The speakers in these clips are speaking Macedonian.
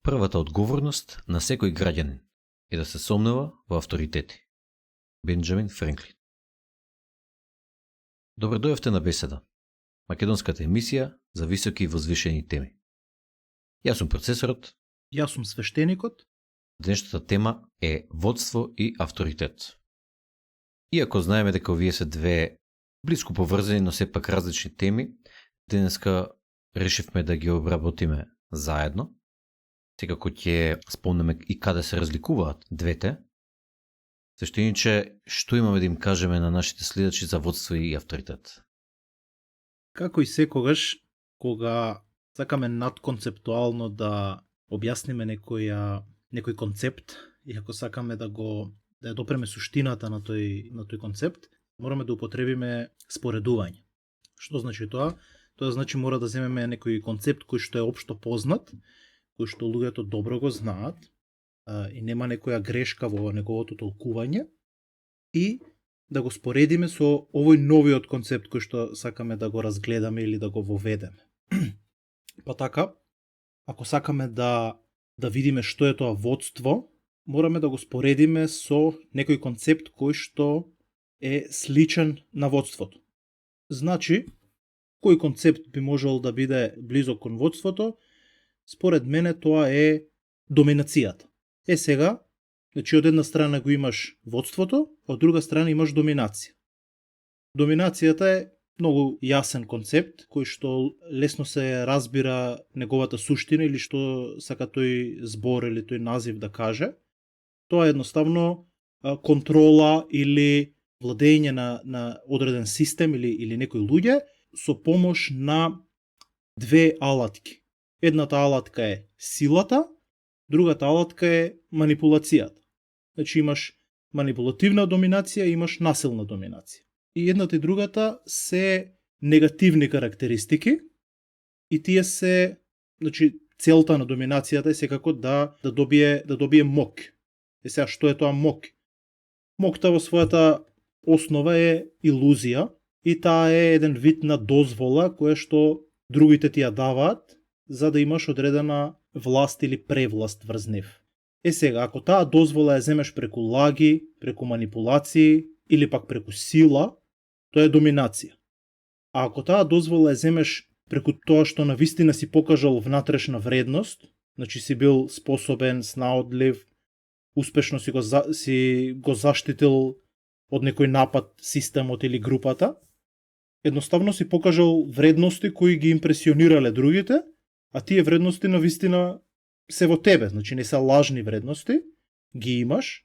Првата одговорност на секој граѓанин е да се сомнува во авторитети. Бенџамин Франклин. Добро дојавте на Беседа, македонската емисија за високи и возвишени теми. Јас сум процесорот. Јас сум свештеникот. Денешната тема е водство и авторитет. Иако знаеме дека овие се две блиско поврзани, но сепак различни теми, денеска решивме да ги обработиме заедно. Секако ќе спомнеме и каде се разликуваат двете. Свештениче, што имаме да им кажеме на нашите следачи за водство и авторитет? Како и секогаш, кога сакаме надконцептуално да објасниме некој концепт, и ако сакаме да ја допреме суштината на тој концепт, мораме да употребиме споредување. Што значи тоа? Тоа значи мора да земеме некој концепт кој што е општо познат, кој што луѓето добро го знаат и нема некоја грешка во неговото толкување, и да го споредиме со овој новиот концепт кој што сакаме да го разгледаме или да го воведеме. Па така, ако сакаме да видиме што е тоа водство, мораме да го споредиме со некој концепт кој што е сличен на водството. Значи, кој концепт би можел да биде близок кон водството? Според мене тоа е доминацијата. Сега, значи од една страна го имаш водството, од друга страна имаш доминација. Доминацијата е многу јасен концепт, кој што лесно се разбира неговата суштина или што сака тој збор или тој назив да каже. Тоа е едноставно контрола или владење на одреден систем или некои луѓе со помош на две алатки. Едната алатка е силата, другата алатка е манипулацијата. Значи имаш манипулативна доминација и имаш насилна доминација. И едната и другата се негативни карактеристики и тие се, значи целта на доминацијата е секако да добие мок. Сега што е тоа мок? Мокта во својата основа е илузија и таа е еден вид на дозвола која што другите ти ја даваат за да имаш одредена власт или превласт врз нив. Сега, ако таа дозвола ја земеш преку лаги, преку манипулации или пак преку сила, тоа е доминација. А ако таа дозвола ја земеш преку тоа што навистина си покажал внатрешна вредност, значи си бил способен, снаодлив, успешно си го заштитил од некој напад системот или групата, едноставно си покажал вредности кои ги импресионирале другите, а тие вредности навистина се во тебе, значи не се лажни вредности, ги имаш,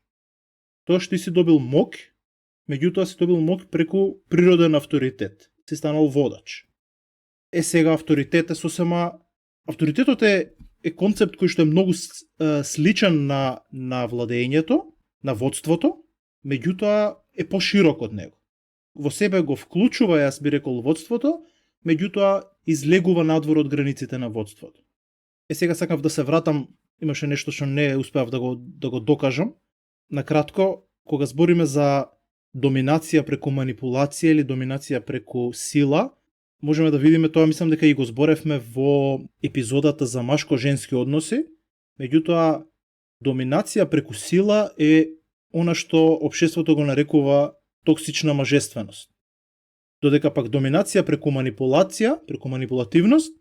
тоа што ти си добил мок, меѓутоа си добил мок преку природен авторитет, си станал водач. Сега авторитет е сосема... Авторитетот е концепт кој што е многу сличен на владењето, на водството, меѓутоа е поширок од него. Во себе го вклучува, јас би рекол, водството, меѓутоа излегува надвор од границите на водството. Сега сакав да се вратам, имаше нешто што не успеав да го докажам. Накратко, кога збориме за доминација преку манипулација или доминација преку сила, можеме да видиме тоа, мислам дека и го зборевме во епизодата за машко-женски односи, меѓутоа доминација преку сила е она што општеството го нарекува токсична мажественост. Додека пак доминација преку манипулација, преку манипулативност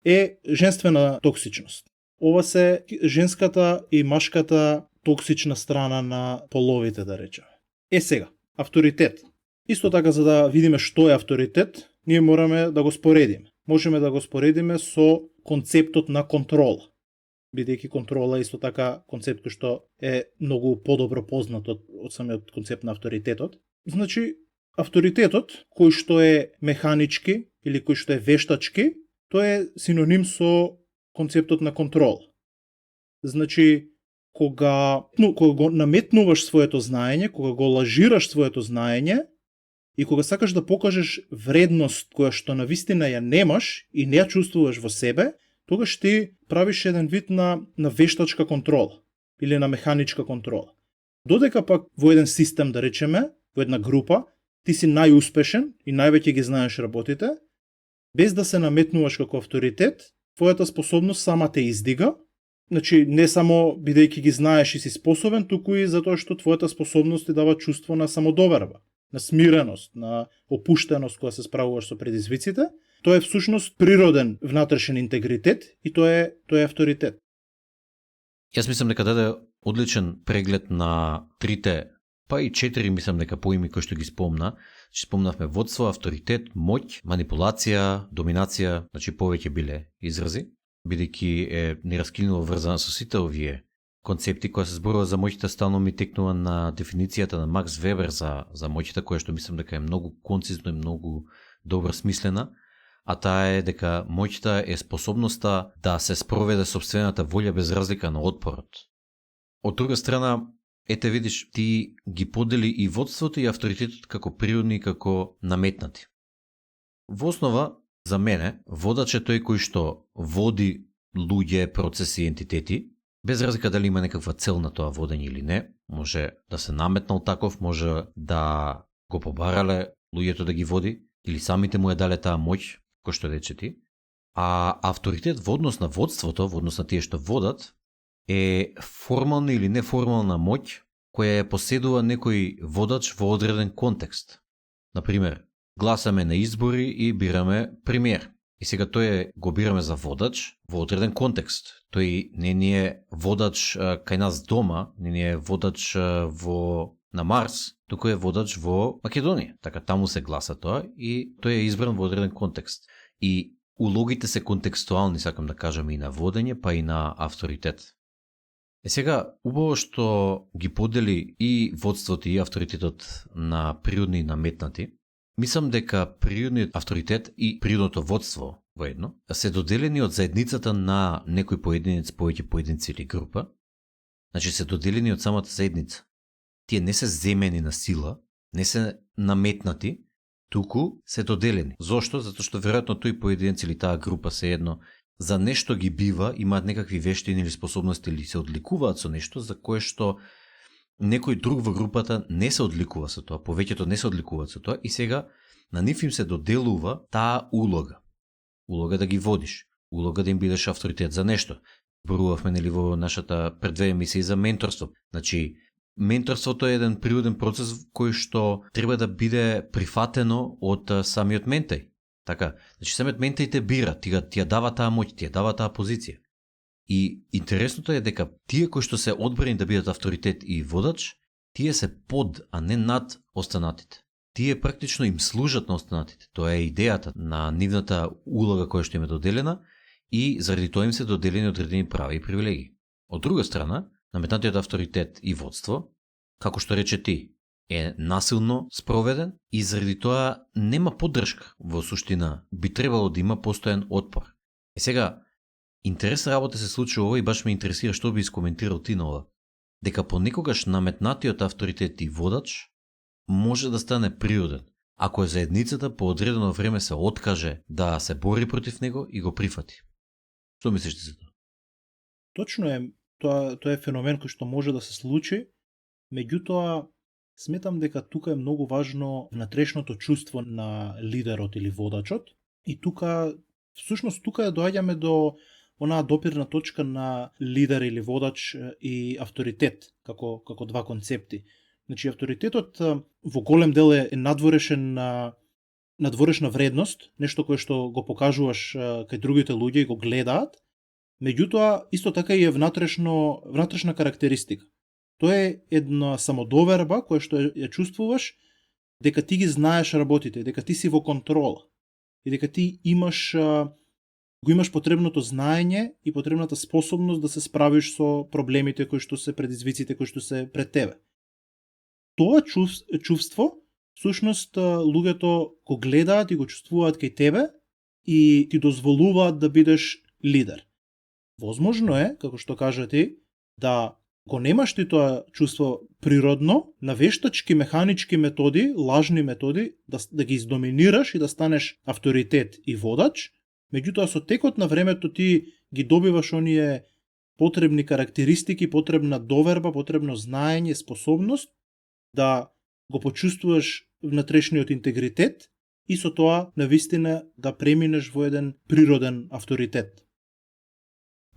е женствена токсичност. Ова се женската и машката токсична страна на половите, да речеме. Сега, авторитет. Исто така, за да видиме што е авторитет, ние мораме да го споредиме. Можеме да го споредиме со концептот на контрола. Бидејќи контрола е исто така концепт кој што е многу подобро познат од самиот концепт на авторитетот. Значи, авторитетот, кој што е механички или кој што е вештачки, тоа е синоним со концептот на контрол. Значи, кога го наметнуваш своето знаење, кога го лажираш своето знаење и кога сакаш да покажеш вредност која што навистина ја немаш и не ја чувствуваш во себе, тогаш ти правиш еден вид на вештачка контрола или на механичка контрола. Додека пак во еден систем, да речеме, во една група, ти си најуспешен и највеќе ги знаеш работите, без да се наметнуваш како авторитет, твојата способност сама те издига Значи, не само бидејќи ги знаеш и си способен, туку и затоа што твојата способност ти дава чувство на самодоверба, на смиреност, на опуштеност кога се справуваш со предизвиците. Тоа е всушност природен внатрешен интегритет и тоа е авторитет. Јас мислам дека даде одличен преглед на трите, па и 4 мислам дека поими кои што ги спомна. Спомнавме водство, авторитет, моќ, манипулација, доминација, значи повеќе биле изрази, бидејќи е нераскинливо врзана со сите овие концепти. Кога се зборува за моќта, стално ми текнува на дефиницијата на Макс Вебер за моќта, која што мислам дека е многу концизно и многу добро смислена, а таа е дека моќта е способноста да се спроведе сопствената волја без разлика на отпорот. Од друга страна, ете видиш, ти ги подели и водството и авторитетот како природни и како наметнати. Во основа, за мене, водач е тој кој што води луѓе, процеси и ентитети, без разлика дали има некаква цел на тоа водење или не. Може да се наметнал таков, може да го побарале луѓето да ги води, или самите му ја дале таа моќ, кој што рече ти. А авторитет во однос на водството, во однос на тие што водат, е формална или неформална моќ која ја поседува некој водач во одреден контекст. Например, гласаме на избори и бираме премиер. И сега тој го бираме за водач во одреден контекст. Тој не ни е водач кај нас дома, не ни е водач на Марс, туку е водач во Македонија. Така таму се гласа тоа и тој е избран во одреден контекст. И улогите се контекстуални, сакам да кажам, и на водење, па и на авторитет. Сега, убаво што ги подели и водството и авторитетот на природни и наметнати, мислам дека природниот авторитет и природното водство воедно се доделени од заедницата на некој поединец, повеќе поединци или група. Значи се доделени од самата заедница. Тие не се земени на сила, не се наметнати, туку се доделени. Зошто? Затоа што веројатно тој поединец или таа група се едно за нешто ги бива, имаат некакви вештини или способности или се одликуваат со нешто за кое што некој друг во групата не се одликува со тоа, повеќето не се одликуваат со тоа и сега на нив им се доделува таа улога. Улога да ги водиш, улога да им бидеш авторитет за нешто. Зборувавме нели во нашата пред две емисии за менторство. Значи, менторството е еден природен процес кој што треба да биде прифатено од самиот ментај. Така, значи самиот ментај те бира, ти ја дава таа моќ, ти ја дава таа позиција. И интересното е дека тие кои што се одбрани да бидат авторитет и водач, тие се под, а не над останатите. Тие практично им служат на останатите. Тоа е идејата на нивната улога која што им е доделена и заради тоа им се доделени одредени права и привилегии. Од друга страна, наметнатиот авторитет и водство, како што рече ти, е насилно спроведен и заради тоа нема поддршка во суштина. Би требало да има постојан отпор. И сега, интересна работа се случува ова и баш ме интересира што би искоментирал ти на ова. Дека понекогаш наметнатиот авторитет и водач може да стане природен, ако е заедницата по одредено време се откаже да се бори против него и го прифати. Што мислиш ти за тоа? Точно е, тоа е феномен кој што може да се случи, меѓутоа сметам дека тука е многу важно внатрешното чувство на лидерот или водачот и тука, всушност тука доаѓаме до онаа допирна точка на лидер или водач и авторитет, како два концепти. Значи, авторитетот во голем дел е надворешна вредност, нешто кое што го покажуваш кај другите луѓе и го гледаат, меѓутоа исто така и е внатрешна карактеристика. Тоа е една самодоверба која што ја чувствуваш дека ти ги знаеш работите, дека ти си во контрола и дека ти го имаш потребното знаење и потребната способност да се справиш со проблемите кои што се предизвиците кои што се пред тебе. Тоа чувство, всушност, луѓето го гледаат и го чувствуваат кај тебе и ти дозволуваат да бидеш лидер. Возможно е, како што кажа ти, да го немаш ти тоа чувство природно, на вештачки, механички методи, лажни методи, да ги издоминираш и да станеш авторитет и водач, меѓутоа со текот на времето ти ги добиваш оние потребни карактеристики, потребна доверба, потребно знаење, способност да го почувствуваш внатрешниот интегритет и со тоа навистина да преминеш во еден природен авторитет.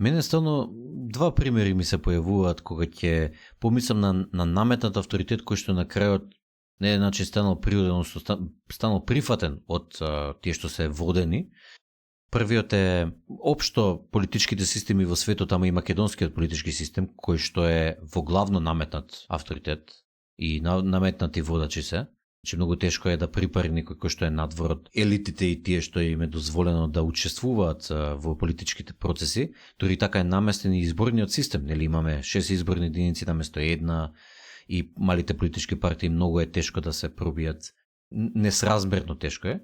Мене стално два примери ми се појавуваат кога ќе помислам на наметнат авторитет кој што на крајот не е начин станал природен, станал прифатен од тие што се водени. Првиот е општо политичките системи во светот, ама и македонскиот политички систем, кој што е во главно наметнат авторитет и наметнати водачи се. Значи многу тешко е да припари некој кој што е надвор од елитите и тие што им е дозволено да учествуваат во политичките процеси. Дури така е наместен и изборниот систем, нели имаме 6 изборни единици наместо една и малите политички партии многу е тешко да се пробијат, несразмерно тешко е.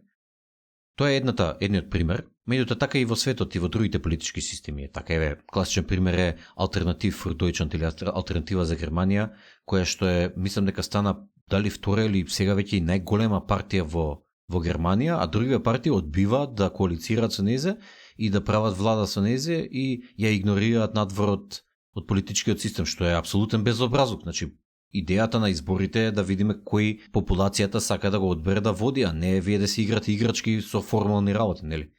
Тоа е едниот пример. Меѓутоа така и во светот и во другите политички системи. Така е, класичен пример е Алтернатив фур Дојчланд или Алтернатива за Германија, која што е, мислам дека стана дали втора или сега веќе и најголема партија во Германија, а другите партии одбиваат да коалицираат со незе и да прават влада со незе и ја игнорираат надвор од политичкиот систем, што е апсолутен безобразлук. Значи, идејата на изборите е да видиме кој популацијата сака да го одбере да води, а не вие да си играте играчки со формални работи, нели?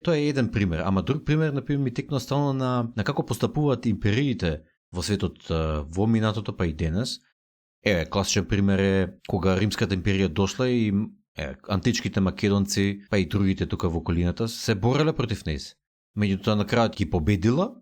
Тоа е еден пример, ама друг пример, например, ми текна стално на како постапуваат империите во светот во минатото па и денес. Класичен пример е кога Римската империја дошла и античките македонци, па и другите тука во околината се бореле против нејзе. Меѓутоа на крајот ги победила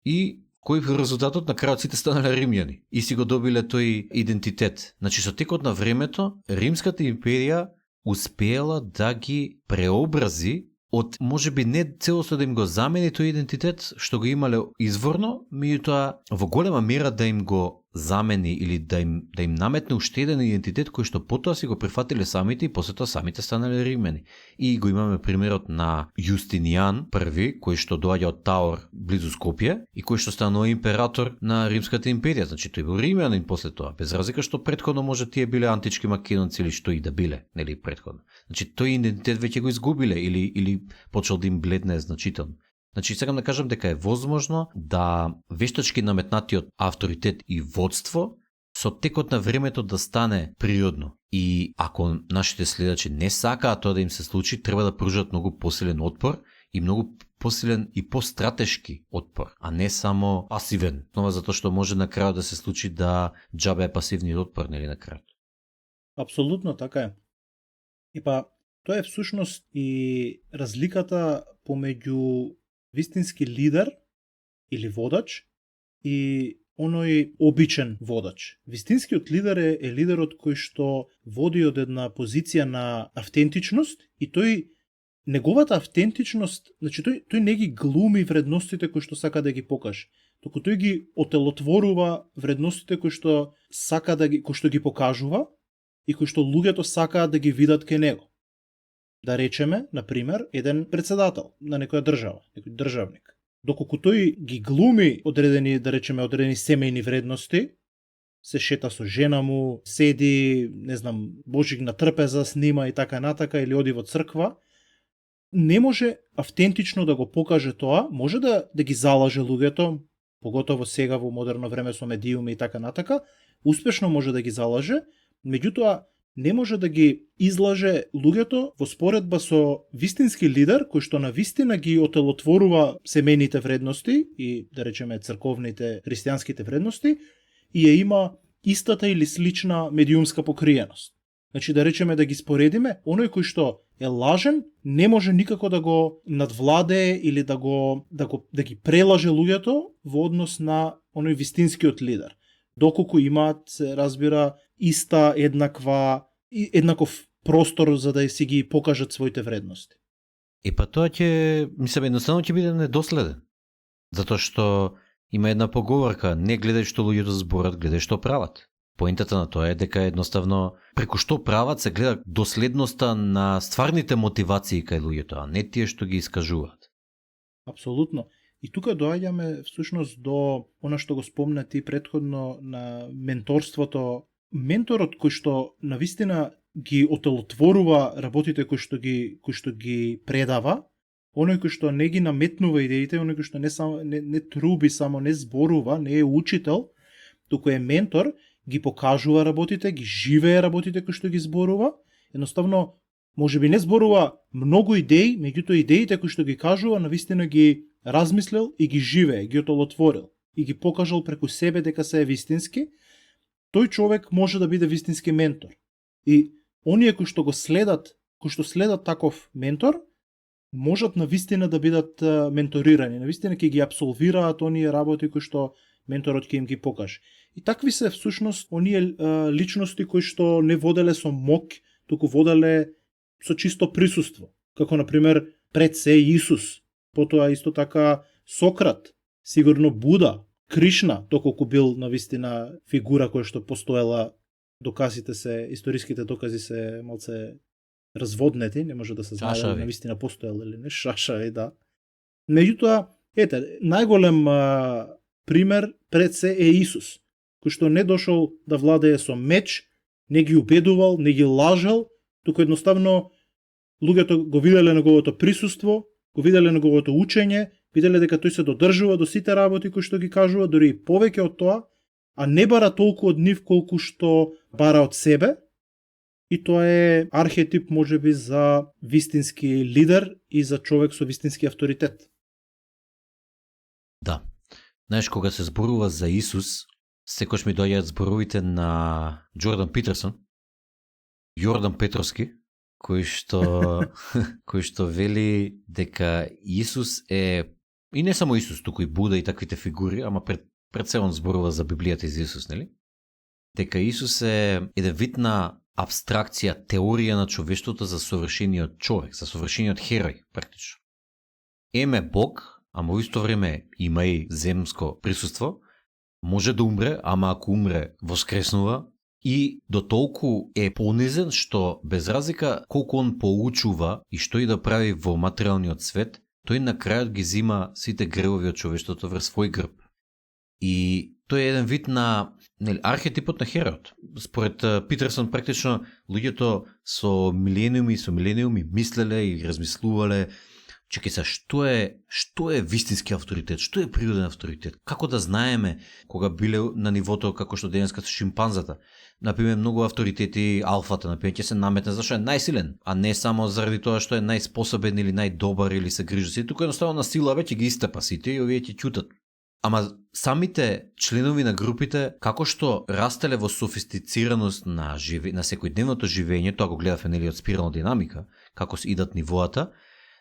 и кој е резултатот? На крајот сите станале римјани и си го добиле тој идентитет. Значи со текот на времето Римската империја успеела да ги преобрази од можеби не целосно да им го замени тој идентитет што го имале изворно, меѓутоа во голема мера да им го замени или да им наметне уште еден идентитет кој што потоа си го прифатиле самите и после тоа самите станале римени. И го имаме примерот на Јустинијан I, кој што доаѓа од Таор близу Скопје и кој што станува император на Римската империја. Значи тој бил римјанин после тоа, без разлика што претходно може тие биле антички македонци или што и да биле, нели претходно. Значи тој идентитет веќе го изгубиле или почел да им бледне значително. Значи, сакам да кажам дека е возможно да вештачки наметнатиот авторитет и водство со текот на времето да стане природно. И ако нашите следачи не сакаат тоа да им се случи, треба да пружат многу посилен отпор и многу посилен и постратешки отпор, а не само пасивен. Нова затоа што може на крајот да се случи да џабе е пасивниот отпор, нели на крајот. Апсолутно така е. И па, тоа е всушност и разликата помеѓу вистински лидер или водач и оној обичен водач. Вистинскиот лидер е лидерот кој што води од една позиција на автентичност и тој неговата автентичност, значи тој не ги глуми вредностите кои што сака да ги покаже, туку тој ги отелотворува вредностите кои што сака кои што ги покажува и кои што луѓето сакаат да ги видат кај него. Да речеме, на пример, еден председател на некоја држава, некој државник. Доколку тој ги глуми одредени семејни вредности, се шета со жена му, седи, не знам, божик на трпеза снима и така натака, или оди во црква, не може автентично да го покаже тоа, може да ги залаже луѓето, поготово сега во модерно време со медиуми и така натака, успешно може да ги залаже, меѓутоа не може да ги излаже луѓето во споредба со вистински лидер кој што на вистина ги отелотворува семејните вредности и да речеме црковните христијанските вредности и ја има истата или слична медиумска покриеност. Значи да речеме да ги споредиме, оној кој што е лажен не може никако да го надвладее или да ги прелаже луѓето во однос на оној вистинскиот лидер. Доколку имаат, се разбира, иста еднаков простор за да си ги покажат своите вредности. И па тоа едноставно ќе биде недоследен. Затоа што има една поговорка, не гледај што луѓето зборат, гледај што прават. Поентата на тоа е дека едноставно преку што прават се гледа доследноста на стварните мотивации кај луѓето, а не тие што ги искажуваат. Апсолутно. И тука доаѓаме всушност до она што го спомна ти претходно на менторството. Менторот кој што навистина ги отелотворува работите кои што ги предава, оној кој што не ги наметнува идеите, оној кој што не труби само, не зборува, не е учител, туку е ментор, ги покажува работите, ги живее работите кои што ги зборува, едноставно можеби не зборува многу идеи, меѓутоа идеите кои што ги кажува навистина ги размислил и ги живее, ги отолотворил и ги покажал преку себе дека се е вистински, тој човек може да биде вистински ментор. И оние кои што го следат, кои што следат таков ментор, можат на вистина да бидат менторирани, на вистина ќе ги апсолвираат оние работи кои што менторот ќе им ги покаже. И такви се всушност оние личности кои што не воделе со мок, туку воделе со чисто присуство, како на пример пред се Исус, потоа исто така Сократ, сигурно Буда, Кришна, доколку бил на вистина фигура која што постоела, доказите се, историските докази се малце разводнети, не може да се знае дали на вистина постоел или не, шашави, да. Меѓутоа, ете, најголем пример пред се е Исус, кој што не дошол да владее со меч, не ги убедувал, не ги лажал, туку едноставно луѓето го виделе неговото присуство, го виделе неговото учење, виделе дека тој се додржува до сите работи кои што ги кажува, дури и повеќе од тоа, а не бара толку од нив колку што бара од себе. И тоа е архетип можеби за вистински лидер и за човек со вистински авторитет. Да. Знаеш, кога се зборува за Исус, секојаш ми доаѓаат зборовите на Джордан Питерсон, Јордан Петровски, кој што вели дека Исус е, и не само Исус, туку и Буда и таквите фигури, ама пред се он зборува за Библијата и за Исус, нели? Дека Исус е еден вид на абстракција, теорија на човештвото за совршениот човек, за совршениот херој, практично. Еме Бог, ама во исто време има и земско присуство, може да умре, ама ако умре, воскреснува, и до толку е понизен што без разлика колку он поучува и што и да прави во материјалниот свет, тој на крајот ги зима сите гревови од човештвото врз свој грб. И тој е еден вид на архетипот на херојот. Според Питерсон, практично луѓето со милениуми мислеле и размислувале, чекај се, што е вистински авторитет, што е природен авторитет, како да знаеме кога биле на нивото како што денеска со шимпанзата. Например, многу авторитети, алфата, например, ќе се наметне зашто е најсилен, а не само заради тоа што е најспособен или најдобар или се грижи се, туку едноставно на сила веќе ги истепа сите и овие ќе ќутат. Ама самите членови на групите, како што растеле во софистицираност на секојдневното живење, тоа го гледавме нели од спирална динамика, како се идат нивоата,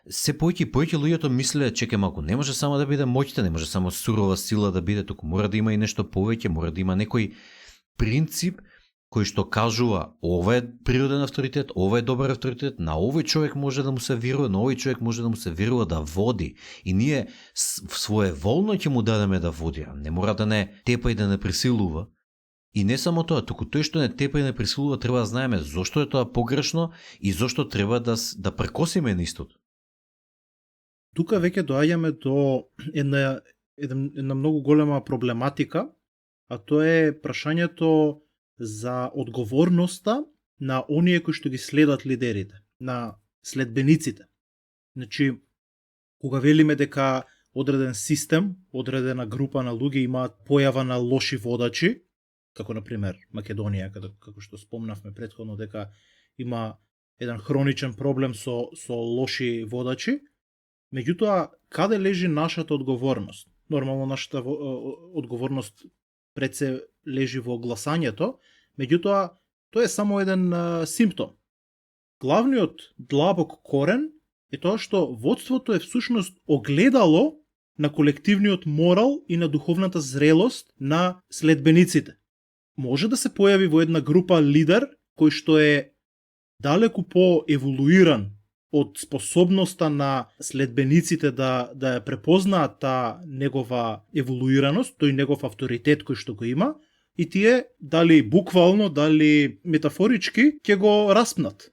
се поеќе и поеќе луѓето мислеле, чекај малку, не може само да биде моќта, не може само сурова сила да биде, туку мора да има и нешто повеќе, мора да има некој принцип кој што кажува ова е природен авторитет, ова е добар авторитет, на овој човек може да му се верува, на овој човек може да му се верува да води. И ние своеволно ќе му дадеме да води, а не мора да не тепа и да не присилува. И не само тоа, туку тој што не тепа и не присилува, треба да знаеме зошто е тоа погрешно и зошто треба да прекосиме нистото. Тука веќе доаѓаме до една многу голема проблематика, а тоа е прашањето за одговорноста на оние кои што ги следат лидерите, на следбениците. Значи, кога велиме дека одреден систем, одредена група на луѓе имаат појава на лоши водачи, како на пример Македонија, како што спомнавме претходно дека има еден хроничен проблем со лоши водачи, меѓутоа каде лежи нашата одговорност? Нормално нашата одговорност пред се лежи во гласањето, меѓутоа тоа е само еден симптом. Главниот длабок корен е тоа што водството е всушност огледало на колективниот морал и на духовната зрелост на следбениците. Може да се појави во една група лидер кој што е далеку по-еволуиран од способноста на следбениците да ја препознаат таа негова еволуираност, тој негов авторитет кој што го има, и тие, дали буквално, дали метафорички, ќе го распнат.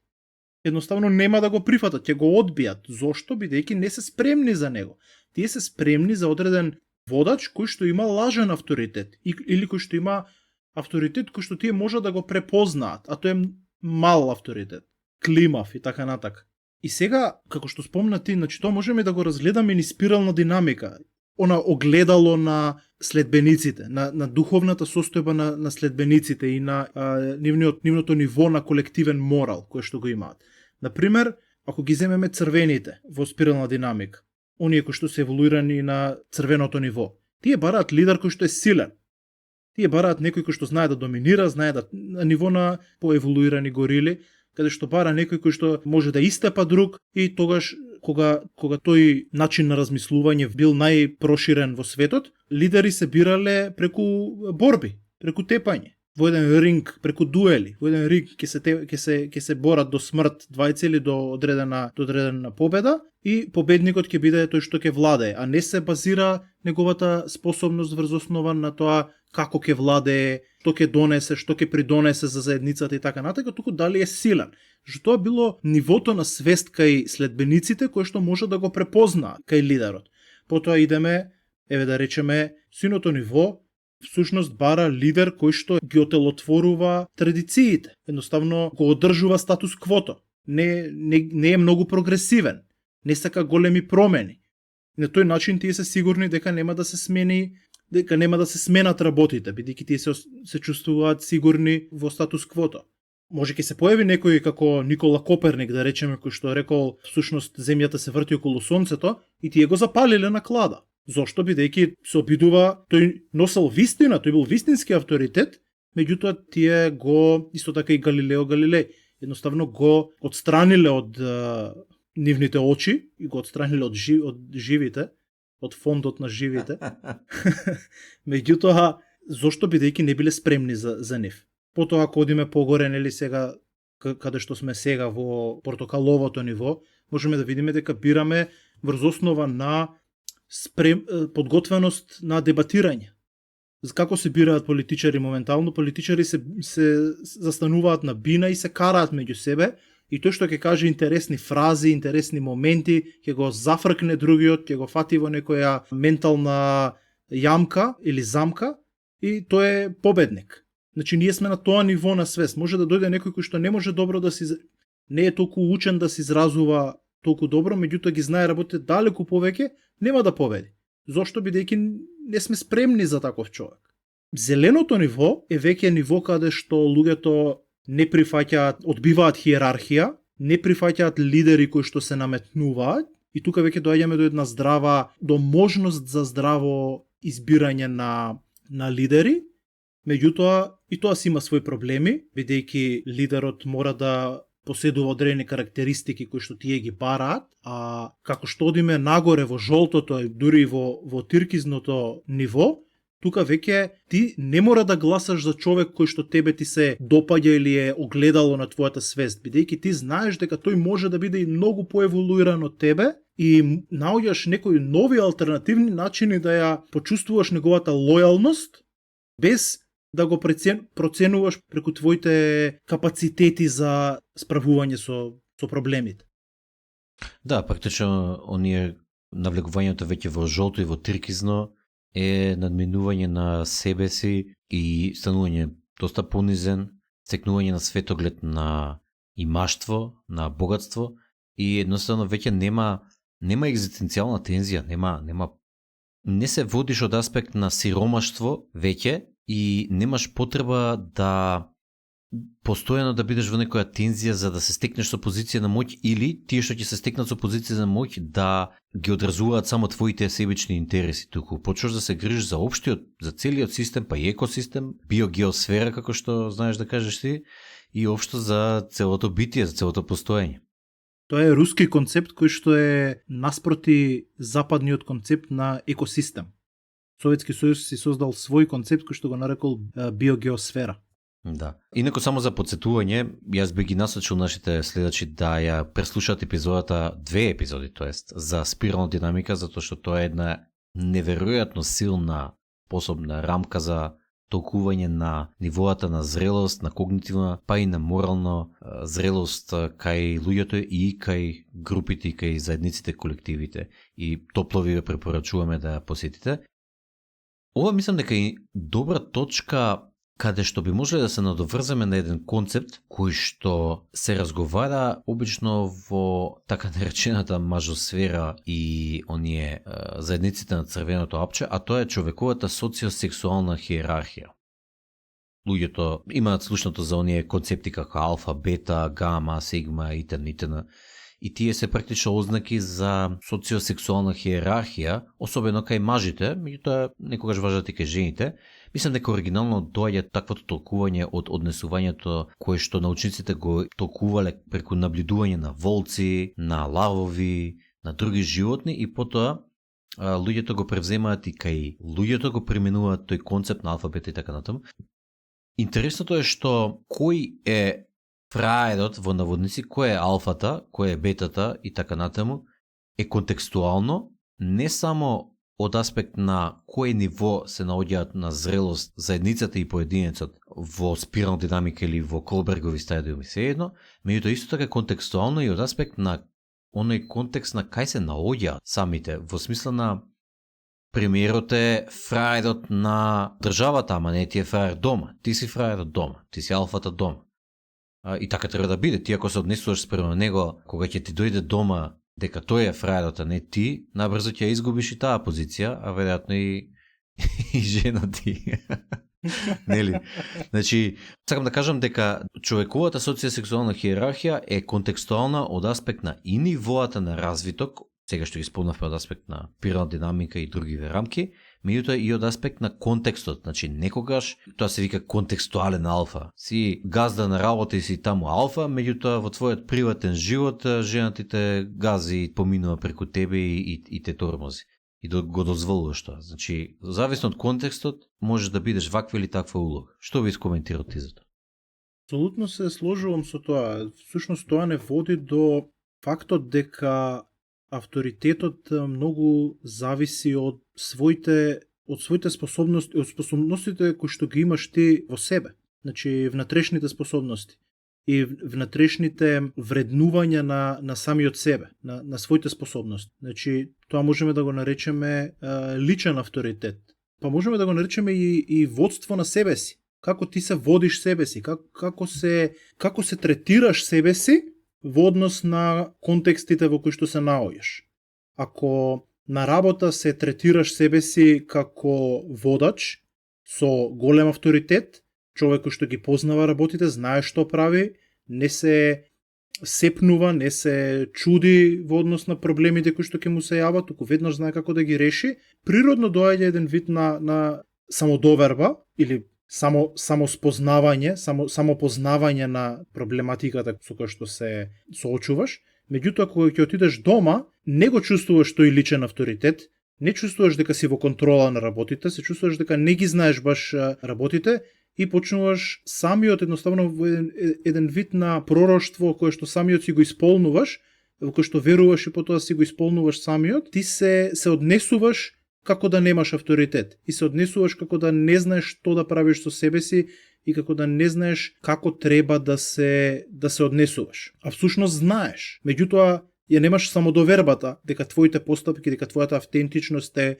Едноставно нема да го прифатат, ќе го одбијат. Зошто? Бидејќи не се спремни за него. Тие се спремни за одреден водач кој што има лажен авторитет или кој што има авторитет кој што тие може да го препознаат, а тој е мал авторитет, климав и така натака. И сега, како што спомна ти, значи тоа можеме да го разгледаме ни спирална динамика, она огледало на следбениците, на духовната состојба на следбениците и на нивното ниво на колективен морал кој што го имаат. Например, ако ги земеме црвените во спирална динамика, оние кои што се еволуирани на црвеното ниво. Тие бараат лидер кој што е силен. Тие бараат некој кој што знае да доминира, знае да на ниво на поеволуирани горили, каде што бара некој кој што може да истепа друг и тогаш кога тој начин на размислување бил најпроширен во светот, лидери се бирале преку борби, преку тепање. Во еден ринг, преку дуели, во еден ринг ќе се борат до смрт двајца или до одредена победа и победникот ќе биде тој што ќе владее, а не се базира неговата способност врз основа на тоа како ќе владее, што ќе донесе, што ќе придонесе за заедницата и така натаму, туку дали е силен. Што тоа било нивото на свест кај следбениците кој што може да го препознаат кај лидерот. Потоа идеме, еве да речеме, синото ниво всушност бара лидер кој што ги отелотворува традициите. Едноставно го одржува статус квото. Не е многу прогресивен. Не сака големи промени. И на тој начин тие се сигурни дека нема да се сменат работите, бидејќи тие се чувствуваат сигурни во статус квото. Може ќе се појави некој како Никола Коперник, да речеме, кој што рекол всушност земјата се врти околу сонцето и тие го запалиле на клада. Зошто? Бидејќи се обидува, тој носел вистина, тој бил вистински авторитет, меѓутоа тие го, исто така и Галилео Галилеј, едноставно го отстраниле од нивните очи и го отстраниле од живите, од фондот на живите. Меѓутоа, зошто? Бидејќи не биле спремни за нив. Потоа, ако одиме погоре, нели сега, каде што сме сега во портокаловото ниво, можеме да видиме дека бираме врз основа на подготвеност на дебатирање. Како се бираат политичари моментално? Политичари се застануваат на бина и се караат меѓу себе, и тој што ќе каже интересни фрази, интересни моменти, ќе го зафркне другиот, ќе го фати во некоја ментална јамка или замка и тој е победник. Значи ние сме на тоа ниво на свест. Може да дојде некој кој што не може добро не е толку учен да се изразува толку добро, меѓутоа ги знае работите далеку повеќе, нема да победи. Зошто? Бидејќи не сме спремни за таков човек. Зеленото ниво е веќе ниво каде што луѓето не прифаќаат, одбиваат хиерархија, не прифаќаат лидери кои што се наметнуваат и тука веќе доаѓаме до една до можност за здраво избирање на лидери. Меѓутоа и тоа си има свои проблеми, бидејќи лидерот мора да поседува одредени карактеристики кои што тие ги бараат, а како што одиме нагоре во жолтото и дури во тиркизното ниво, тука веќе ти не мора да гласаш за човек кој што тебе ти се допаѓа или е огледало на твојата свест, бидејќи ти знаеш дека тој може да биде и многу поеволуиран од тебе и наоѓаш некои нови алтернативни начини да ја почувствуваш неговата лојалност без да го проценуваш преку твоите капацитети за справување со проблемите. Да, практично оние навлегувањето веќе во жолто и во тиркизно е надминување на себе си и станување доста понизен, стекнување на светоглед на имаштво, на богатство и едноставно веќе нема екзистенцијална тензија, не се водиш од аспект на сиромаштво веќе и немаш потреба да постојано да бидеш во некоја тензија за да се стекнеш со позиција на моќ или тие што ќе се стекнат со позиција на моќ да ги одразуваат само твоите себични интереси, туку почнеш да се грижиш за општиот, за целиот систем, па и екосистем, биогеосфера како што знаеш да кажеш ти и општо за целото битие, за целото постоење. Тоа е руски концепт кој што е наспроти западниот концепт на екосистем. Советски сојуз си создал свој концепт кој што го нарекол биогеосфера. Да. Инаку само за подсетување, јас би ги насочил нашите следачи да ја преслушаат епизодата, 2 епизоди, тоест, за спирална динамика, затоа што тоа е една неверојатно силна способна рамка за толкување на нивоата на зрелост, на когнитивна, па и на морална зрелост кај луѓето и кај групите, и кај заедниците, колективите. И топло ви препорачуваме да ја посетите. Ова мислам дека е добра точка каде што би можеле да се надоврземе на еден концепт кој што се разговара обично во така наречената мажосфера и оние заедниците на црвеното апче, а тоа е човековата социосексуална хиерархија. Луѓето имаат слушнато за оние концепти како алфа, бета, гама, сигма, итн. И тие се практично ознаки за социосексуална хиерархија, особено кај мажите, меѓутоа некогаш важат и кај жените. Мислам дека оригинално доаѓа таквото толкување од однесувањето кое што научниците го толкувале преку наблюдување на волци, на лавови, на други животни и потоа луѓето го превземаат и кај луѓето го применуваат тој концепт на алфа, бета и така натаму. Интересното е што кој е фраерот во наводници, кој е алфата, кој е бетата и така натаму, е контекстуално, не само од аспект на кој ниво се наоѓаат на зрелост заедницата и поединецот во спирална динамика или во Колбергови стадиуми, сеедно, меѓутоа исто така контекстуално и од аспект на оној контекст на кај се наоѓаат самите, во смисла на премиерот е фраерот на државата, ама не ти е фраер дома. Ти си фраерот дома, ти си алфата дома. И така треба да биде. Ти ако се однесуваш спрема него, кога ќе ти дојде дома дека тој е фраерот, а не ти, набрзо ќе изгубиш и таа позиција, а веројатно и жена ти. Нели? Значи, сакам да кажам дека човековата социосексуална хиерархија е контекстуална од аспект на и нивоата на развиток, сега што ги спомнавме од аспект на природна динамика и други рамки, меѓутоа и од аспект на контекстот. Значи, некогаш тоа се вика контекстуален алфа. Си газда на работа и си таму алфа, меѓутоа во твојот приватен живот жената те гази, поминува преку тебе и те тормози. И го дозволуваш тоа. Значи, зависно од контекстот, можеш да бидеш ваква или таква улога. Што би искоментирал ти за тоа? Апсолутно се сложувам со тоа. Всушност тоа не води до фактот дека авторитетот многу зависи од своите способности, од способностите кои што ги имаш ти во себе. Значи, внатрешните способности и внатрешните вреднувања на самиот себе, на своите способности. Значи, тоа можеме да го наречеме личен авторитет. Па можеме да го наречеме и водство на себе си. Како ти се водиш себе си, како се третираш себе си во однос на контекстите во кои што се наоѓаш. Ако на работа се третираш себе си како водач со голем авторитет, човек кој што ги познава работите, знае што прави, не се сепнува, не се чуди во однос на проблемите кои што ќе му се јават, туку веднаш знае како да ги реши, природно доаѓа еден вид на самодоверба или самоспознавање, самопознавање на проблематиката со која што се соочуваш. Меѓутоа, кога ќе отидеш дома, не го чувствуваш тој личен авторитет, не чувствуваш дека си во контрола на работите, се чувствуваш дека не ги знаеш баш работите и почнуваш самиот едноставно во еден вид на пророштво кое што самиот си го исполнуваш, во кое што веруваш и потоа си го исполнуваш самиот, ти се однесуваш како да немаш авторитет и се однесуваш како да не знаеш што да правиш со себе си и како да не знаеш како треба да се однесуваш. А всушност знаеш. Меѓутоа, ја немаш самодовербата дека твоите постапки, дека твојата автентичност е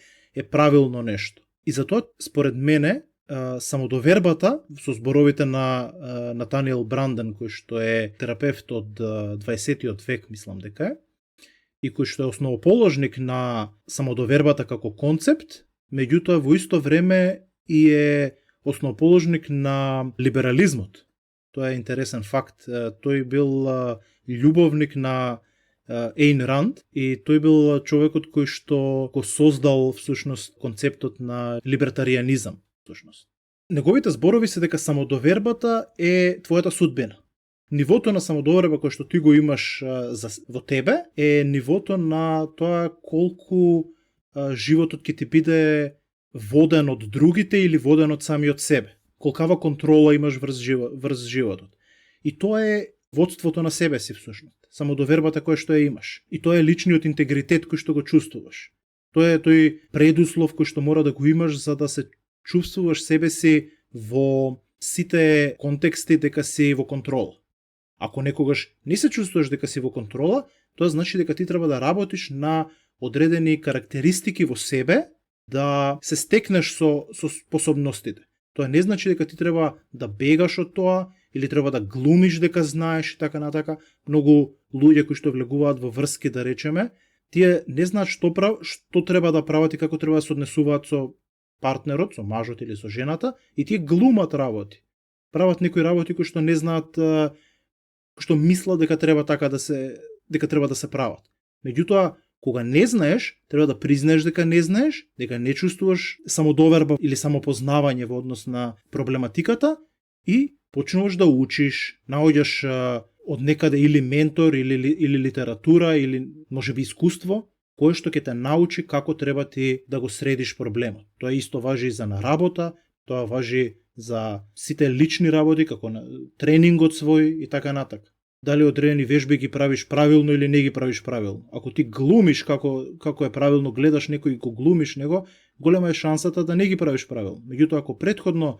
правилно нешто. И затоа, според мене, самодовербата, со зборовите на Натаниел Бранден, кој што е терапевт од 20-тиот век, мислам дека е, и кој што е основоположник на самодовербата како концепт, меѓутоа во исто време и е основоположник на либерализмот. Тоа е интересен факт. Тој бил љубовник на Ейн Ранд и тој бил човекот кој што го создал всушност концептот на либертарианизам. Всушност. Неговите зборови се дека самодовербата е твојата судбина. Нивото на самодоверба кој што ти го имаш во тебе е нивото на тоа колку животот ќе ти биде воден од другите или воден од самиот себе. Колкава контрола имаш врз животот. И тоа е водството на себе си всушност. Самодовербата која што ја имаш. И тоа е личниот интегритет кој што го чувствуваш. Тоа е тој предуслов кој што мора да го имаш за да се чувствуваш себе си во сите контексти дека си во контрола. Ако некогаш не се чувствуваш дека си во контрола, тоа значи дека ти треба да работиш на одредени карактеристики во себе, да се стекнеш со способностите. Тоа не значи дека ти треба да бегаш од тоа, или треба да глумиш дека знаеш и така натака. Многу луѓе кои што влегуваат во врски, да речеме, тие не знаат што треба да прават и како треба да се однесуваат со партнерот, со мажот или со жената, и тие глумат работи. Прават некои работи кои што не знаат, што мислат дека треба така да дека треба да се прават. Меѓутоа, кога не знаеш, треба да признаеш дека не знаеш, дека не чувствуваш самодоверба или самопознавање во однос на проблематиката и почнуваш да учиш, наоѓаш од некаде или ментор, или литература, или можеби искуство, кое што ќе те научи како треба ти да го средиш проблемот. Тоа исто важи и за на работа, тоа важи за сите лични работи, како на тренингот свој и така натака. Дали одредени вежби ги правиш правилно или не ги правиш правилно. Ако ти глумиш како е правилно, гледаш некој и го глумиш него, голема е шансата да не ги правиш правилно. Меѓутоа, ако претходно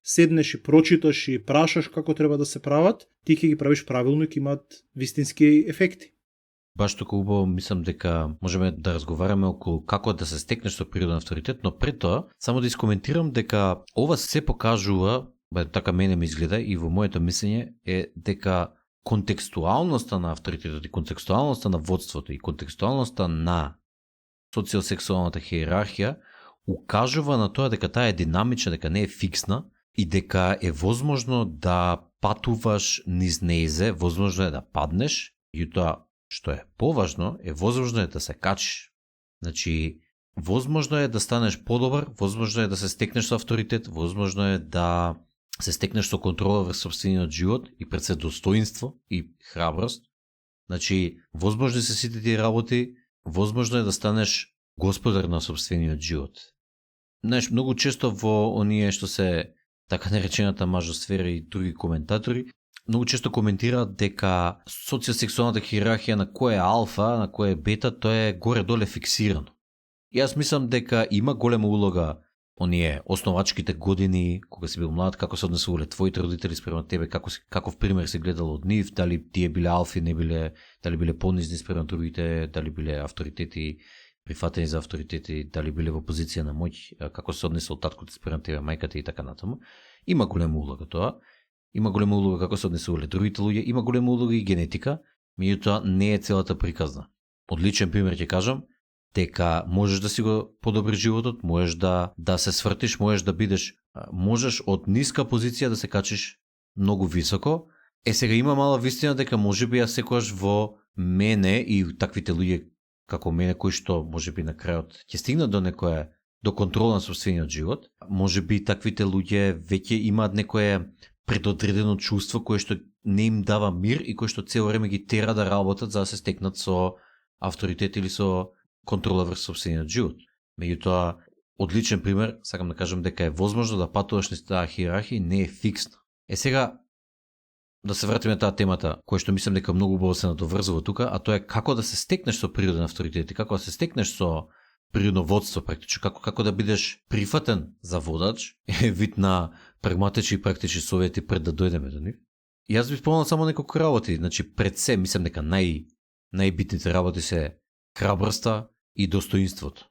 седнеш и прочиташ и прашаш како треба да се прават, ти ќе ги правиш правилно и ќе имаат вистински ефекти. Баш тука убаво мислам дека можеме да разговараме околу како да се стекнеш со природен авторитет, но пред тоа само да искоментирам дека ова се покажува, така мене ми изгледа и во моето мислење е дека контекстуалноста на авторитетот и контекстуалноста на водството и контекстуалноста на социосексуалната хиерархија укажува на тоа дека таа е динамична, дека не е фиксна и дека е возможно да патуваш низ неизе, возможно е да паднеш, и тоа што е поважно, е возможно е да се качиш. Значи, возможно е да станеш подобар, возможно е да се стекнеш со авторитет, возможно е да се стекнеш со контрола врз сопствениот живот и пред се достоинство и храброст. Значи, возможни се сите тие работи, возможно е да станеш господар на сопствениот живот. Знаеш, многу често во оние што се така наречената мажосфера и други коментатори, многу често коментираат дека социосексуалната хиерархија на кој е алфа, на кој е бета, тоа е горе-доле фиксирано. И јас мислам дека има голема улога оние основачките години, кога си бил млад, како се однесувале твоите родители спрема тебе, каков пример се гледал од нив, дали тие биле алфи, не биле, дали биле понизни спрема другите, дали биле авторитети, прифатени за авторитети, дали биле во позиција на моќ, како се однесувал таткото спрема тебе, мајката и така натаму. Има голема улога тоа. Има голема улога како се однесувале другите луѓе, има голема улога и генетика, меѓутоа не е целата приказна. Одличен пример ќе кажам, дека можеш да си го подобриш животот, можеш да се свртиш, можеш да бидеш, можеш од ниска позиција да се качиш многу високо. Сега има мала вистина дека можеби јас секогаш во мене и таквите луѓе како мене кои што можеби на крајот ќе стигнат до контрола на сопствениот живот, можеби таквите луѓе веќе имаат некое предодредено чувство кое што не им дава мир и кое што цело време ги тера да работат за да се стекнат со авторитет или со контрола врз сопствениот живот. Меѓутоа, одличен пример, сакам да кажам дека е возможно да патуваш низ таа хиерархија, не е фиксна. Сега да се вратиме на таа темата, која што мислам дека многу убаво се надоврзува тука, а тоа е како да се стекнеш со природен авторитет и како да се стекнеш со природно водство практично, како да бидеш прифатен за водач, е вид на прагматични и практични совети пред да дојдеме до нив. И јас би спомнал само неколку работи, значи пред се мислам дека најбитните работи се храброста и достоинството.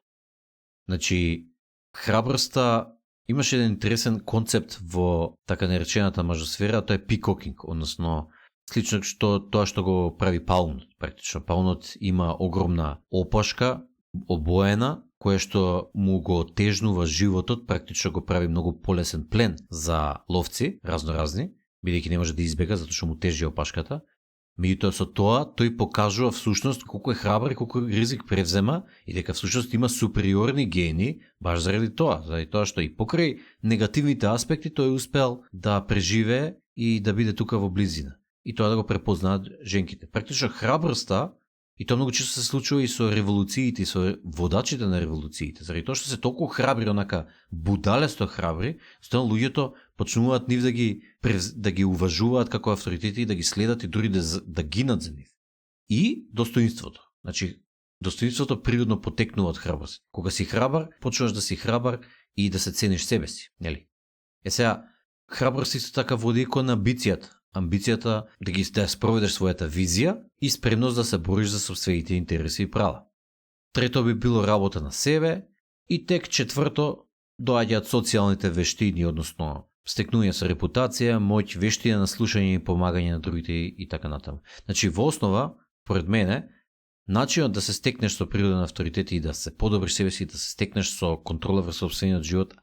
Значи, храброста имаше еден интересен концепт во така наречената мажосфера, тоа е пикокинг, односно слично тоа што го прави паунот. Практично паунот има огромна опашка, обоена, кое што му го тежнува животот, практично го прави многу полесен плен за ловци, разноразни, бидејќи не може да избега затоа што му тежи опашката. Меѓутоа со тоа тој покажува всушност колку е храбар и колку ризик превзема и дека всушност има супериорни гени баш заради тоа што и покрај негативните аспекти тој успел да преживее и да биде тука во близина. И тоа да го препознаат женките. Практично храброста, и тоа многу често се случува и со револуциите, и со водачите на револуциите, заради тоа што се толку храбри, онака будалесто храбри, стојано луѓето почнуваат нив да ги уважуваат како авторитети и да ги следат и дури да гинат за нив. И достоинството. Значи, достоинството природно потекнува од храброст. Кога си храбар, почнуваш да си храбар и да се цениш себе си, нели? Сега, храброст исто така води и кон амбицијата. Амбицијата да спроведеш својата визија и спремност да се бориш за собствените интереси и права. Трето би било работа на себе и тек четврто доаѓаат социјалните вештини, односно стекнување со репутација, моќ, вештина на слушање и помагање на другите и така натаму. Значи во основа, поред мене, начинот да се стекнеш со природен авторитет и да се подобриш себе си, да се стекнеш со контрола врз сопствениот живот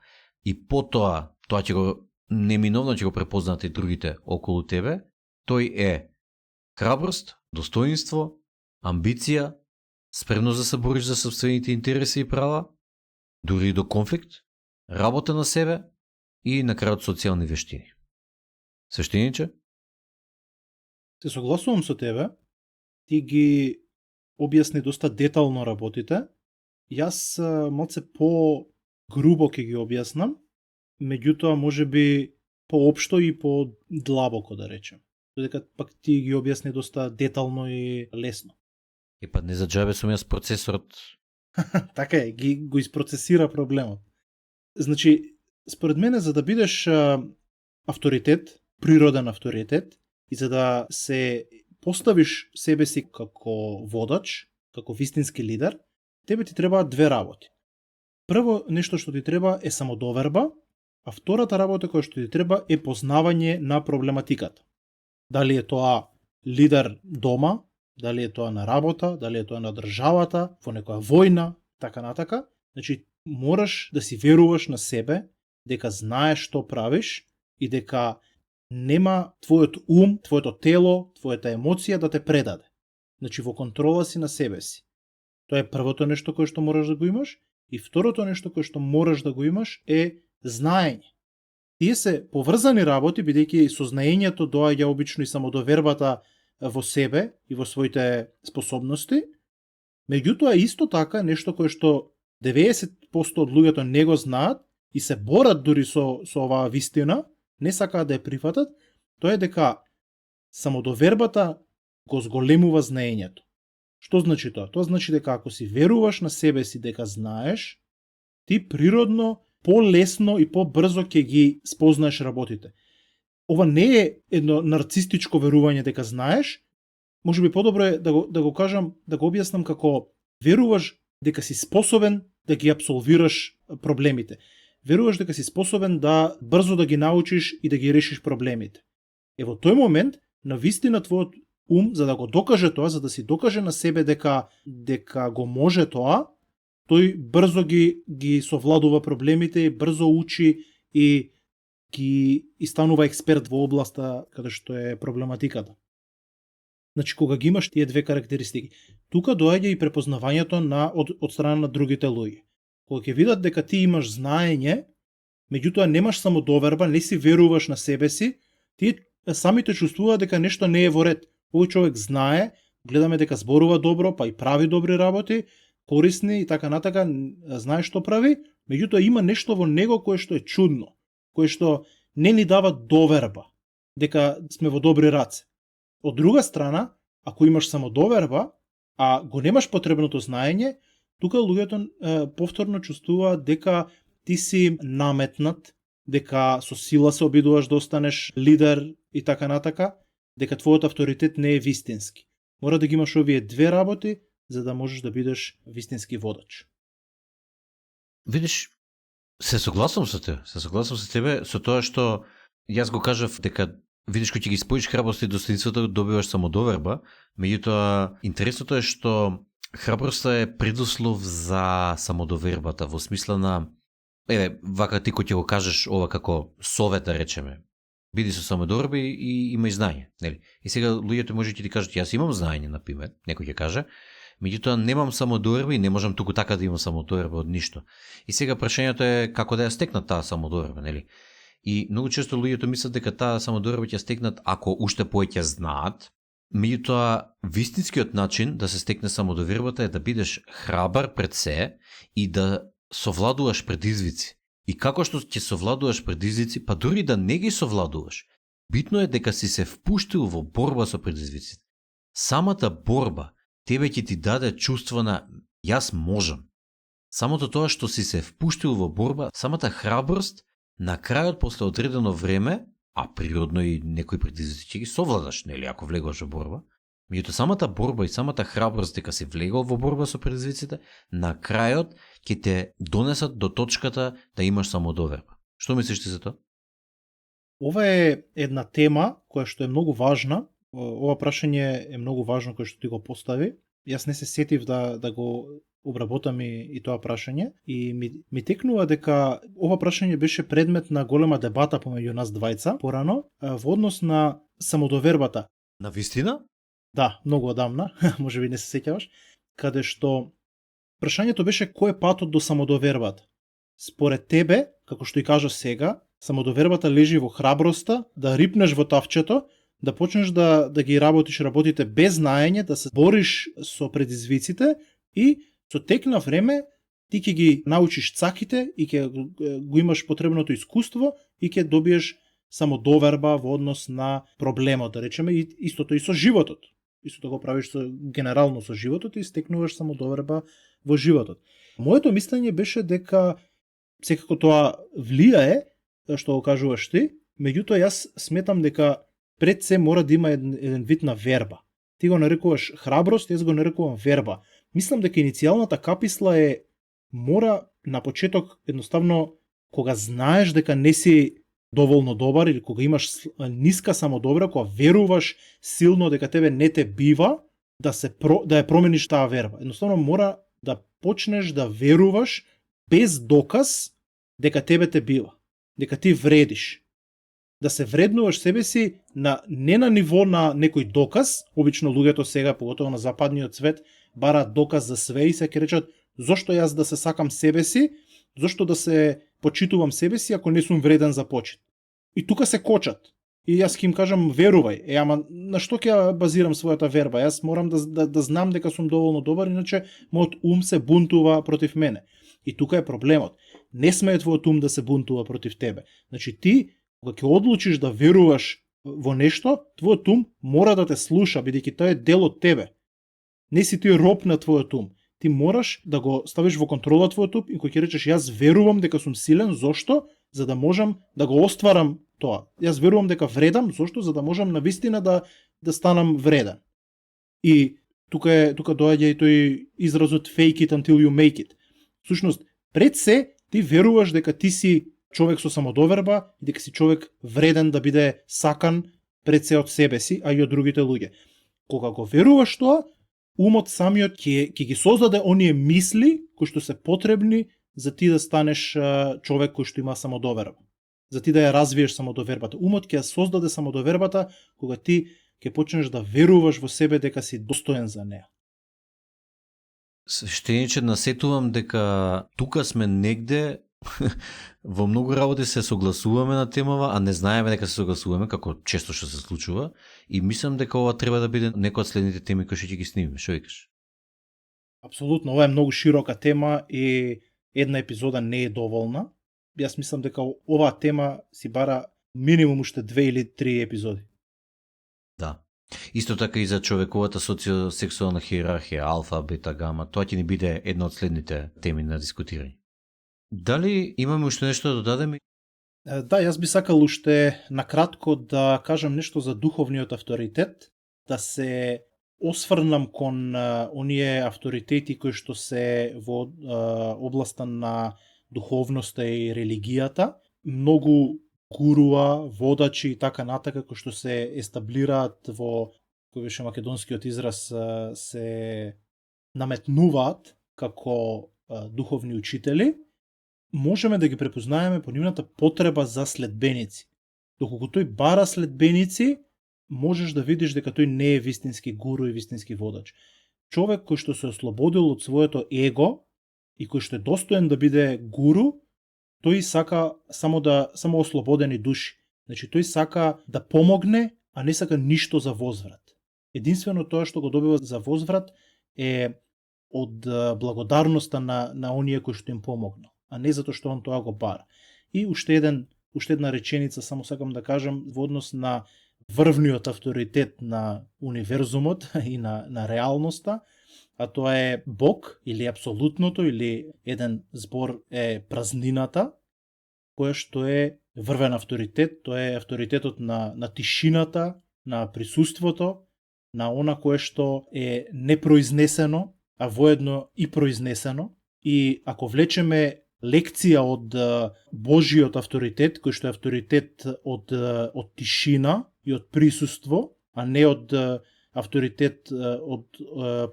и потоа тоа ќе го неминовно ќе го препознаат и другите околу тебе, тој е храброст, достоинство амбиција, спремност да се бориш за собствените интереси и права, дури и до конфликт, работа на себе и на крајот социјални вештини. Свештениче? Се согласувам со тебе. Ти ги објасни доста детално работите. Јас малце по-грубо ќе ги објаснам, меѓутоа можеби поопшто и по-длабоко да речем. Додека пак ти ги објасни доста детално и лесно. И па не за џабе сум јас процесорот. Така е, го испроцесира проблемот. Значи, според мене, за да бидеш авторитет, природен авторитет, и за да се поставиш себе си како водач, како вистински лидер, тебе ти требаат две работи. Прво нешто што ти треба е самодоверба, а втората работа која што ти треба е познавање на проблематиката. Дали е тоа лидер дома, дали е тоа на работа, дали е тоа на државата, во некоја војна, така натака. Значи, мораш да си веруваш на себе, дека знаеш што правиш и дека нема твојот ум, твоето тело, твојата емоција да те предаде. Значи, во контрола си на себе си. Тоа е првото нешто кое што мораш да го имаш, и второто нешто кое што мораш да го имаш е знаење. Тие се поврзани работи, бидејќи со знаењето доаѓа обично и самодовербата во себе и во своите способности. Меѓутоа, исто така, нешто кое што 90% од луѓето не го знаат и се борат дури со оваа вистина, не сакаат да ја прифатат, тоа е дека самодовербата го зголемува знаењето. Што значи тоа? Тоа значи дека ако си веруваш на себе си дека знаеш, ти природно полесно и побрзо ќе ги спознаеш работите. Ова не е едно нарцистичко верување дека знаеш, можеби подобро е да го кажам, да го објаснам како веруваш дека си способен да ги апсолвираш проблемите. Веруваш дека си способен да брзо да ги научиш и да ги решиш проблемите. Е во тој момент, на вистина твојот ум, за да го докаже тоа, за да си докаже на себе дека го може тоа, тој брзо ги совладува проблемите, брзо учи и станува експерт во областа каде што е проблематиката. Значи, кога ги имаш тие две карактеристики, тука доаѓа и препознавањето од страна на другите луѓе. Кога ќе видат дека ти имаш знаење, меѓутоа немаш самодоверба, не си веруваш на себе си, тие самите чувствуваат дека нешто не е во ред. Овој човек знае, гледаме дека зборува добро, па и прави добри работи, корисни и така натака, знае што прави, меѓутоа има нешто во него кое што е чудно, кое што не ни дава доверба дека сме во добри раце. Од друга страна, ако имаш самодоверба, а го немаш потребното знаење, тука луѓето повторно чувствуваат дека ти си наметнат, дека со сила се обидуваш да останеш лидер и така натака, дека твојот авторитет не е вистински. Мора да ги имаш овие две работи за да можеш да бидеш вистински водач. Видиш, се согласувам со тебе, со тоа што јас го кажав дека видиш кој ќе ги споиш храброст и достоинството, добиваш самодоверба, меѓутоа интересното е што храброста е предуслов за самодовербата, во смисла на вака ти кој ќе го кажеш ова како совет, да речеме, биди со самодоверба и имај знаење, нели? И сега луѓето може ќе ти кажат јас имам знаење, например, некој ќе каже, меѓутоа немам самодоверба и не можам туку така да имам самодоверба од ништо. И сега прашањето е како да ја стекнат таа самодоверба, нели? И многу често луѓето мислат дека таа самодоверба ќе стекнат ако уште повеќе знаат, меѓутоа вистинскиот начин да се стекне самодовербата е да бидеш храбар пред се и да совладуваш предизвици. И како што ќе совладуваш предизвици, па дури да не ги совладуваш, битно е дека си се впуштил во борба со предизвиците. Самата борба тебе ќе ти даде чувство на јас можам. Самото тоа што си се впуштил во борба, самата храброст, на крајот после одредено време, а природно и некои предизвици ќе ги совладаш, нели, ако влегуваш во борба, меѓутоа самата борба и самата храброст дека си влегол во борба со предизвиците, на крајот ќе те донесат до точката да имаш самодоверба. Што мислиш ти за тоа? Ова е една тема која што е многу важна. Ова прашање е многу важно кој што ти го постави. Јас не се сетив да го обработам и тоа прашање и ми текнува дека ова прашање беше предмет на голема дебата помеѓу нас двајца порано во однос на самодовербата. На вистина? Да, многу одамна, може би не се сеќаваш, каде што прашањето беше кој е патот до самодовербата. Според тебе, како што и кажа сега, самодовербата лежи во храброста да рипнеш во тавчето, да почнеш да ги работиш работите без знаење, да се бориш со предизвиците и со тек на време ти ќе ги научиш цаките и ќе го имаш потребното искуство и ќе добиеш самодоверба во однос на проблемот, да речеме, и истото и со животот. Истото го правиш генерално со животот и стекнуваш самодоверба во животот. Моето мислење беше дека секако тоа влијае, што го кажуваш ти, меѓутоа јас сметам дека пред се мора да има еден вид на верба. Ти го нарекуваш храброст, јас го нарекувам верба. Мислам дека иницијалната каписла мора на почеток едноставно кога знаеш дека не си доволно добар или кога имаш ниска самодобра, кога веруваш силно дека тебе не те бива, да ја промениш таа верба. Едноставно мора да почнеш да веруваш без доказ дека тебе те бива, дека ти вредиш. Да се вреднуваш себе си не на ниво на некој доказ, обично луѓето сега, поготово на западниот свет, бараат доказ за све и се ќе речат зошто јас да се сакам себе си, зошто да се почитувам себе си ако не сум вреден за почит. И тука се кочат. И јас ќе им кажам верувај. Ама на што ќе ја базирам својата верба? Јас морам да знам дека сум доволно добар, иначе мојот ум се бунтува против мене. И тука е проблемот. Не смее твојот ум да се бунтува против тебе. Значи ти кога ќе одлучиш да веруваш во нешто, твојот ум мора да те слуша, бидејќи тоа е дел од тебе. Не си ти роб на твојот ум. Ти мораш да го ставиш во контрола твојот ум и кога ќе речеш јас верувам дека сум силен, зошто? За да можам да го остварам тоа. Јас верувам дека вредам, зошто? За да можам навистина да станам вреден. И тука доаѓа и тој изразот fake it until you make it. Всушност, пред се ти веруваш дека ти си човек со самодоверба и дека си човек вреден да биде сакан пред се од себе си, а и од другите луѓе. Кога го веруваш тоа, умот самиот ќе ги создаде оние мисли кои што се потребни за ти да станеш човек кој што има самодоверба. За ти да ја развиеш самодовербата. Умот ќе ја создаде самодовербата кога ти ќе почнеш да веруваш во себе дека си достоен за неа. Штениче насетувам дека тука сме негде во многу работи се согласуваме на темава, а не знаеме дека се согласуваме, како често што се случува, и мислам дека ова треба да биде некоја од следните теми кои што ќе ги снимиме. Што викаш? Апсолутно, ова е многу широка тема и една епизода не е доволна. Јас мислам дека оваа тема си бара минимум уште 2 или 3 епизоди. Да. Исто така и за човековата социосексуална хиерархија, алфа, бета, гама, тоа ќе ни биде една од следните теми на дискутирање. Дали имаме уште нешто да додадеме? Да, јас би сакал уште накратко да кажам нешто за духовниот авторитет, да се осврнам кон оние авторитети кои што се во областа на духовноста и религијата, многу гуруа, водачи и така натака кои што се естаблираат во, кој беше македонскиот израз, се наметнуваат како духовни учители, можеме да ги препознаеме по нивната потреба за следбеници. Доколку тој бара следбеници, можеш да видиш дека тој не е вистински гуру и вистински водач. Човек кој што се ослободил од своето его и кој што е достоен да биде гуру, тој сака само ослободени души. Значи тој сака да помогне, а не сака ништо за возврат. Единствено тоа што го добива за возврат е од благодарноста на оние кои што им помогнал, а не затоа што он тоа го бара. И уште една реченица само сакам да кажам во однос на врвниот авторитет на универзумот и на реалноста, а тоа е Бог или апсолутното, или еден збор е празнината, која што е врвен авторитет, тоа е авторитетот на тишината, на присуството, на она кое што е непроизнесено, а воедно и произнесено. И ако влечеме лекција од Божиот авторитет, кој што е авторитет од тишина и од присуство, а не од авторитет од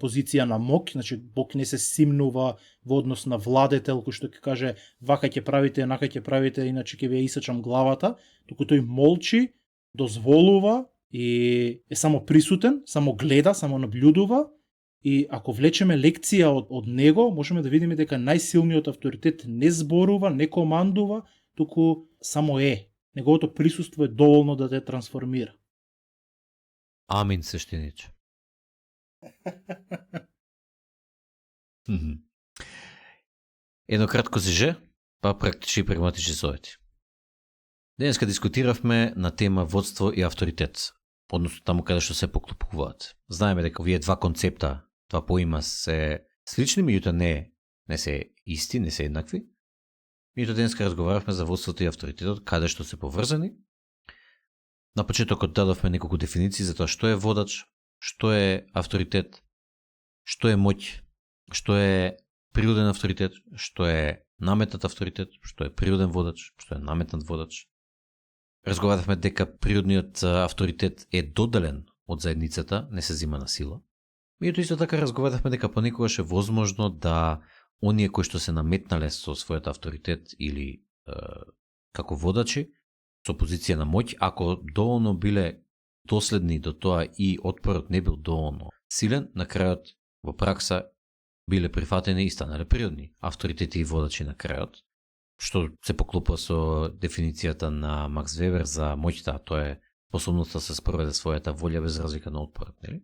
позиција на мок, значи Бог не се симнува во однос на владетел кој што ќе каже вака ќе правите, онака ќе правите, иначе ќе ви ја исечам главата, туку тој молчи, дозволува и е само присутен, само гледа, само наблюдува, и ако влечеме лекција од него, можеме да видиме дека најсилниот авторитет не зборува, не командува, туку само е. Неговото присуство е доволно да те трансформира. Амин, свештениче. Едно кратко зиже, па практични и прагматични совети. Денеска дискутиравме на тема водство и авторитет, односно таму каде што се поклопуваат. Знаеме дека овие два концепта, два поима се слични, меѓутоа не се исти, не се еднакви. Меѓутоа денеска разговаравме за водството и авторитетот, каде што се поврзани. На почетокот дадовме неколку дефиниции за тоа што е водач, што е авторитет, што е моќ, што е природен авторитет, што е наметнат авторитет, што е природен водач, што е наметнат водач. Разговаравме дека природниот авторитет е доделен од заедницата, не се зима на сила. Меѓутоа исто така разговаравме дека понекогаш е возможно да оние кои што се наметнале со својот авторитет или како водачи, со позиција на моќ, ако доволно биле доследни до тоа и отпорот не бил доволно силен, на крајот во пракса биле прифатени и станале природни авторитети и водачи на крајот, што се поклопува со дефиницијата на Макс Вебер за моќта, тоа е способноста да се спроведе својата волја без разлика на отпорот, нели?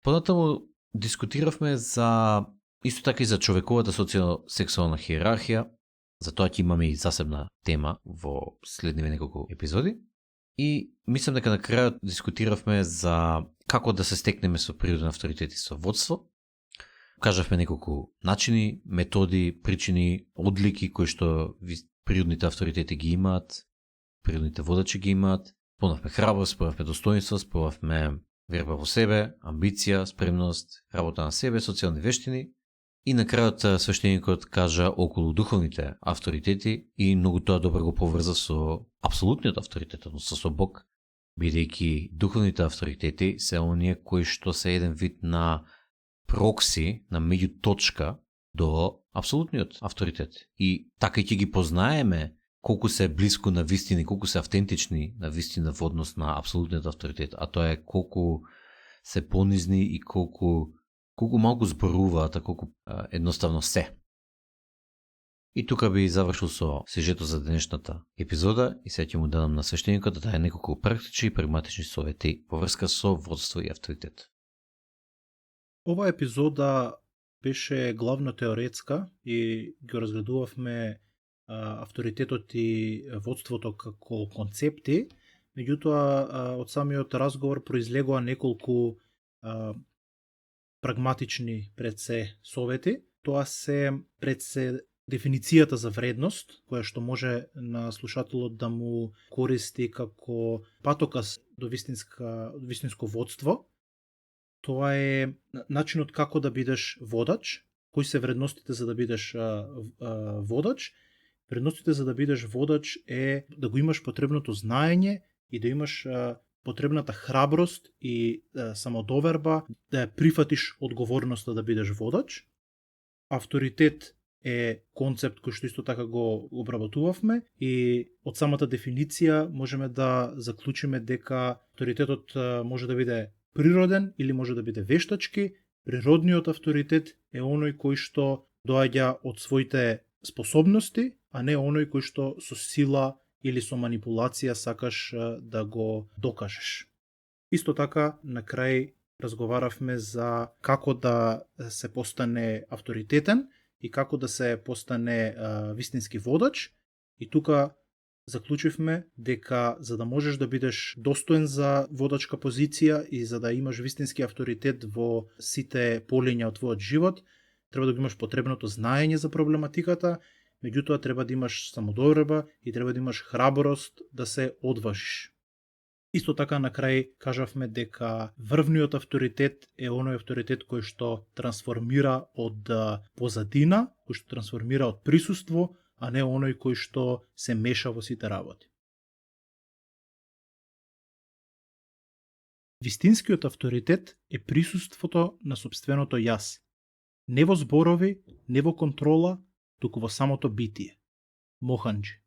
Понатаму дискутиравме за исто така и за човековата социјално-сексуална хиерархија, за тоа ќе имаме и засебна тема во следниве неколку епизоди. И мислам дека на крајот дискутиравме за како да се стекнеме со природен авторитет и со водство. Кажавме неколку начини, методи, причини, одлики кои што природните авторитети ги имаат, природните водачи ги имаат. Спомнавме храброст, спомнавме достоинство, спомнавме верба во себе, амбиција, спремност, работа на себе, социјални вештини. И на крајот свештеникот кажа околу духовните авторитети и многу тоа добро го поврза со апсолутниот авторитет, односно со Бог, бидејќи духовните авторитети се оние кои што се еден вид на прокси, на меѓуточка до апсолутниот авторитет. И така и ќе ги познаеме колку се блиску на вистина, колку се автентични на вистина во однос на апсолутниот авторитет, а тоа е колку се понизни и колку малку зборуваат, а колку едноставно се. И тука би завршил со сюжето за денешната епизода и сега ќе му дадам на свештеникот да даде неколку практични и прагматични совети во врска со водство и авторитет. Ова епизода беше главно теоретска и го разгледувавме авторитетот и водството како концепти, меѓутоа од самиот разговор произлегоа неколку прагматични пред се совети. Тоа се пред се дефиницијата за вредност, која што може на слушателот да му користи како патоказ до вистинско водство. Тоа е начинот како да бидеш водач, кои се вредностите за да бидеш водач. Вредностите за да бидеш водач е да го имаш потребното знаење и да имаш потребната храброст и самодоверба да ја прифатиш одговорноста да бидеш водач. Авторитет е концепт кој што исто така го обработувавме и од самата дефиниција можеме да заклучиме дека авторитетот може да биде природен или може да биде вештачки. Природниот авторитет е оној кој што доаѓа од своите способности, а не оној кој што со сила или со манипулација сакаш да го докажеш. Исто така, на крај разговаравме за како да се постане авторитетен и како да се постане вистински водач. И тука заклучивме дека за да можеш да бидеш достоен за водачка позиција и за да имаш вистински авторитет во сите полиња од твојот живот, треба да го имаш потребното знаење за проблематиката, меѓутоа треба да имаш самодоверба и треба да имаш храброст да се одважиш. Исто така на крај кажавме дека врвниот авторитет е оној авторитет кој што трансформира од позадина, кој што трансформира од присуство, а не оној кој што се меша во сите работи. Вистинскиот авторитет е присуството на сопственото јас. Не во зборови, не во контрола, туку во самото битие. Моханџи.